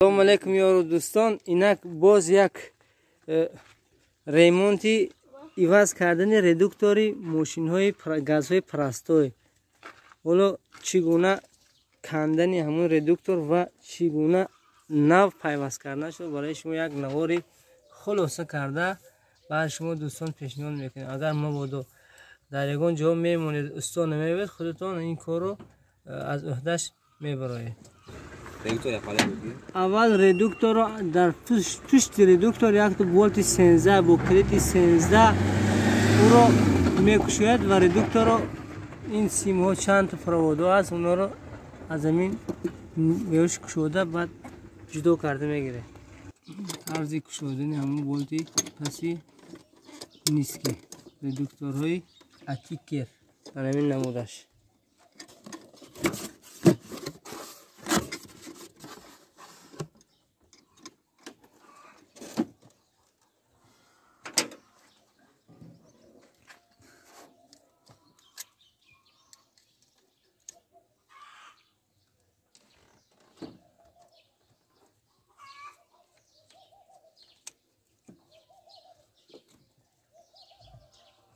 Салом алейкум, ёру дӯстон. Инак боз як ремонти иваз кардани редуктори мошинҳои газҳои простой. Ҳоло чӣ гуна кандани ҳамон редуктор ва чӣ гуна нав пайваст карданашро барои шумо як навори хулоса карда ба шумо дӯстон пешниҳод мекунем. Агар мабодо дар ягон ҷо мемонед, усто намеёбед, худатон ин корро аз ӯҳдаш мебароед. Аввал редукторро дар пушти редуктор якто болти 13 бо калити 13 ӯро мекушояд ва редукторро ин симҳо чанд проводо аст, онҳоро аз ҳамин ёш кушода баъд ҷудо карда мегиред. Тарзи кушодани ҳамон болти паси ниски редукторҳои Атикер дар ҳамин намудаш.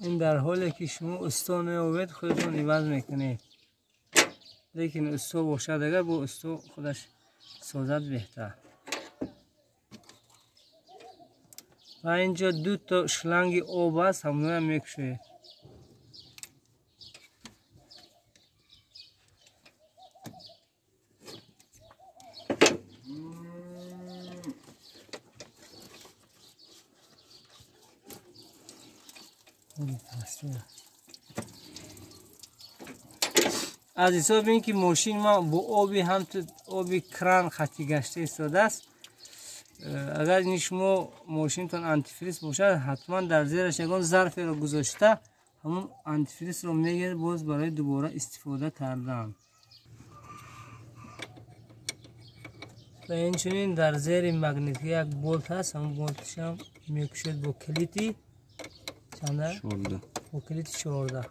Ин дар ҳоле ки шумо усто меёбед, худатон иваз мекунед, лекин усто бошад, агар бо усто худаш созад беҳтар. Ва инҷо дуто шланги об аст, ҳамонаам мекушоед. Аз ҳисоби ин ки мошин ма бо оби ҳамту оби кран хати гашта истодааст, агар ин шумо мошинтон антифриз бошад, ҳатман дар зераш ягон зарферо гузошта ҳамон антифризро мегиред боз барои дубора истифода кардан. Ва инчунин дар зери магнитка як болт ҳаст, ҳамон болташам мекушед бо калити чанда? Бо калити 14.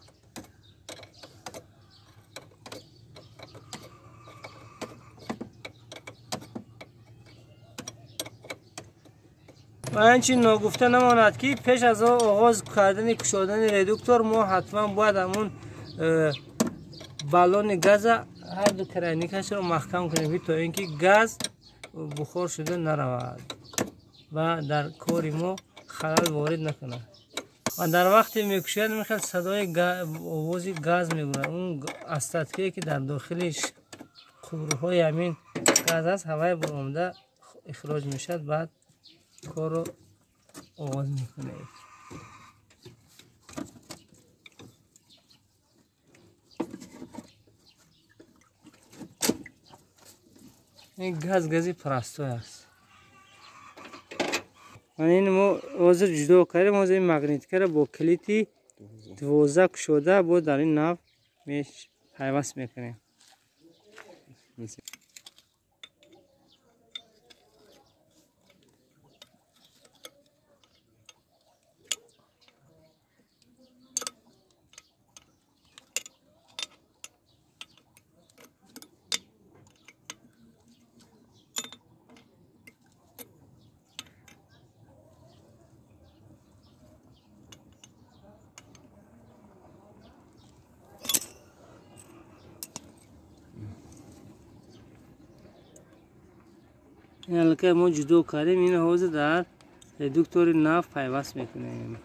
Ва инчунин ногуфта намонад ки пеш аз оғоз кардани кушодани редуктор мо ҳатман бояд ҳамон баллони газа ҳар ду крайникашро маҳкам кунем, то ин ки газ бухор шуда наравад ва дар кори мо халал ворид накунад. Ва дар вақте мекушояд мехел садои овози газ мегӯяд. Он остаткае ки дар дохили қубурҳои ҳамин газ аст, ҳаваи баромада ихроҷ мешавад, баъд корро оғоз мекунед. Ин газ гази простой аст. Ин мо ҳозир ҷудо кардем, ҳозир ин магниткаро бо калити 12 кушода бо дар ин нав пайваст мекунем. Аллакай мо ҷудо кардем, ин ҳозир дар редуктори нав пайваст мекунем.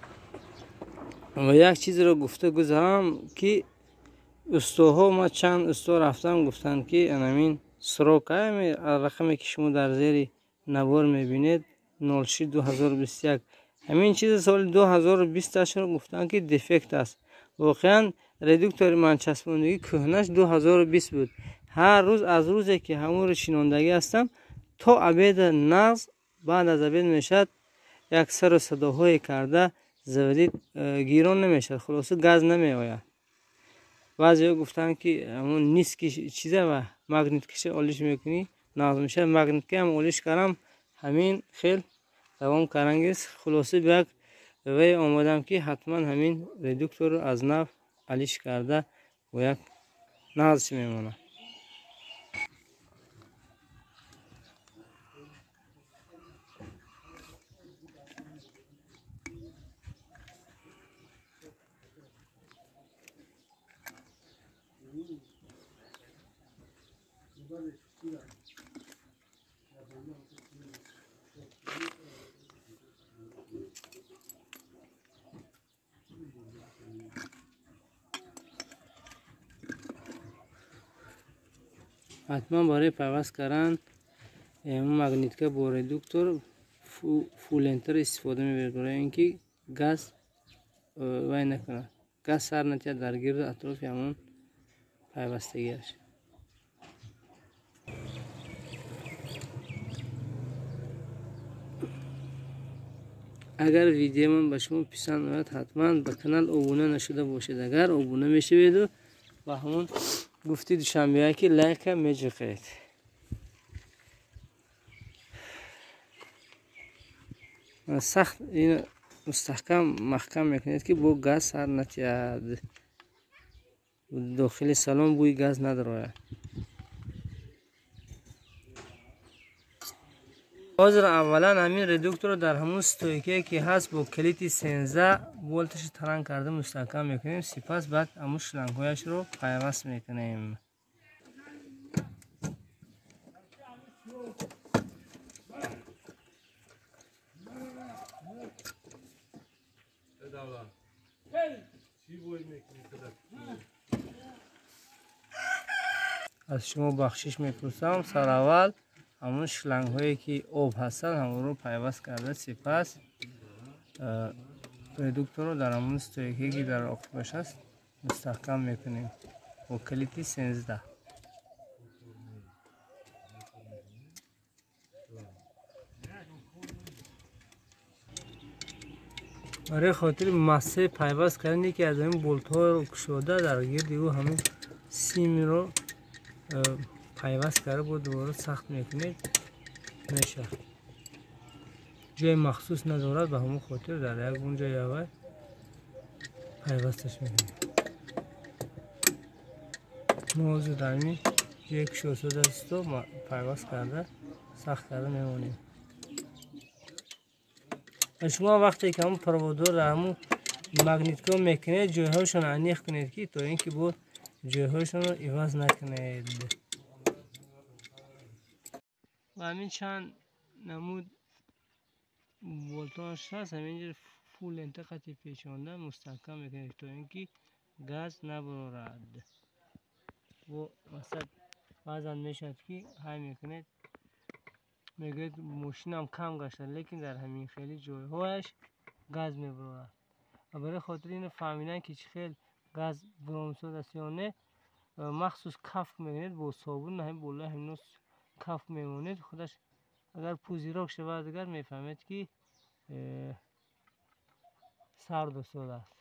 Ва як чизро гуфта гузарам ки устоҳо, ма чанд усто рафтам, гуфтанд ки анамин срок рақаме ки шумо дар зери навор мебинед 06/2021, ҳамин чизи соли 2020 гуфтанд ки дефект аст. Воқеан редуктори ман часпондагӣ кӯҳнаш 2020 буд. Ҳар рӯз аз рӯзе ки ҳамонро шинондагӣ ҳастам то обеда нағз, баъд аз обед мешавад як сару садоҳое карда заводид гирон намешавад, хулоса газ намеояд. Баъзеҳо гуфтанд ки ҳамон ниски чиза ва магниткаша олиш мекунӣ нағз мешавад. Магниткаам олиш кардам, ҳамин хел давом карангез. Хулоса як вай омадам ки ҳатман ҳамин редукторро аз нав алиш карда бо як нағзш мемонад. Ҳатман барои пайваст кардан магнитка бо редуктор фулентер истифода мебаред, барои ин ки газ вай накунад, газ сар натиҳад дар гирду атрофи ҳамон пайвастагиаш. Агар видеомон ба шумо писанд ояд, ҳатман ба канал обуна нашуда бошед. Агар обуна мешаведу ба ҳамон гуфти душанбея ки лайка меҷиқед. Сахт ин мустаҳкам маҳкам мекунед ки бо газ сар натиҳад, дохили салон бӯи газ надарояд. Ҳозир аввалан ҳамин редукторро дар ҳамон стойкае ки ҳаст бо калити 13 волташро таранг карда мустаҳкам мекунем, сипас баъд ҳамон шлангҳояшро пайваст мекунем. Аз шумо бахшиш мепурсам, сараввал ҳамон шлангҳое ки об ҳастанд ҳамонро пайваст карда, сипас редукторро дар ҳамон стойкае ки дар оқибаш аст мустаҳкам мекунем бо калити 13. Барои хотири массаи пайваст кардан яке аз ҳамин болтҳоро кушода дар гирди ӯ ҳамин симро пайваст карда бо дубора сахт мекунед, мешавад. Ҷои махсус надорад, ба ҳамон хотир дар як он ҷои аввал пайвасташ мекунем. Мо ҳозир дар ҳамин ҷое кушодасту пайваст карда сахт карда мемонем. Ва шумо вақте ки ҳамон проводҳоро ҳамон магниткаҳо мекунед, ҷойҳояшонро аниқ кунед ки то ин ки бо ҷойҳояшонро иваз накунед. Ва ҳамин чанд намуд болтоаш ҳаст, ҳаминҷо фул лента қати печонда мустаҳкам мекунед то ин ки газ набарорад. Бо масалан баъзан мешавад ки ҳай мекунед, мегӯяд мошинам кам гашта, лекин дар ҳамин хели ҷойҳояш газ мебарорад. Ва барои хотири инро фаҳмидан ки чӣ хел газ баромисодааст ё не, махсус кафк мекунед бо собун, ҳамин болои ҳамино кафк мемонед, худаш агар пузирок шавад дигар мефаҳмед ки сард истодааст.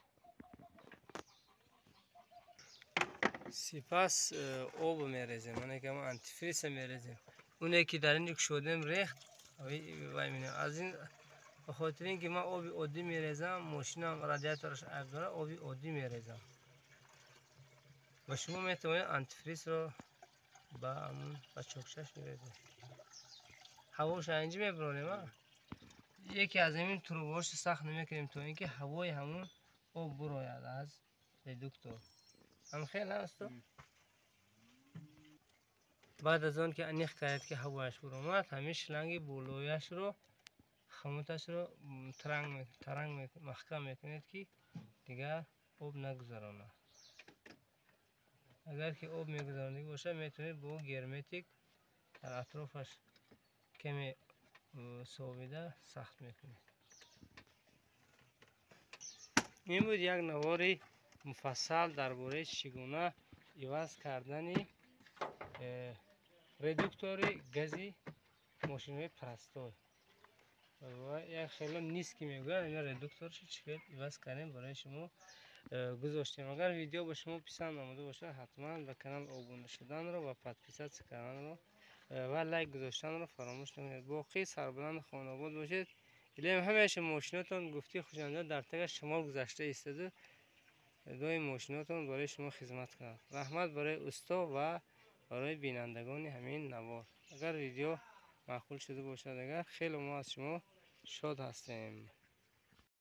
Сипас об мерезем, мана ки ҳамон антифриза мерезем. Оне ки дар ин кушодем рехт, вай менем. Аз ин ба хотири ин ки ман оби оддӣ мерезам, мошинам радиатораш айб дорад, оби оддӣ мерезам. Ва шумо метавонед антифризро ба ҳамон ба чокшаш мерезед. Ҳавоша инҷи мебаронем. Яке аз ҳамин трубаҳоша сахт намекунем то ин ки ҳавои ҳамон об бурояд аз редуктор. Ҳам хел ҳасту? Баъд аз он ки аниқ кардед ки ҳавояш буромад, ҳамин шланги болояшро хомуташро таранг маҳкам мекунед ки дигар об нагузаронад. Агар ки об мегузаронидагӣ бошад, метавонед бо герметик дар атрофаш каме совида сахт мекунед. Ин буд як навори муфассал дар бораи чӣ гуна иваз кардани редуктори гази мошинҳои простой. Ва як хело низки мегӯянд, ин редукторшо чӣ хел иваз кардем барои шумо гузоштем. Агар видео ба шумо писанд омада бошад, ҳатман ба канал обуна шуданро ва подписатсия карданро ва лайк гузоштанро фаромӯш накунед. Боқӣ сарбаланд хонобод бошед. Илоҳим ҳамеша мошинотон гуфти хушанда дар тага шимол гузашта истоду доим мошинотон барои шумо хизмат кунад. Раҳмат барои усто ва барои бинандагони ҳамин навор. Агар видео маъқул шуда бошад, агар хеле мо аз шумо шод ҳастем.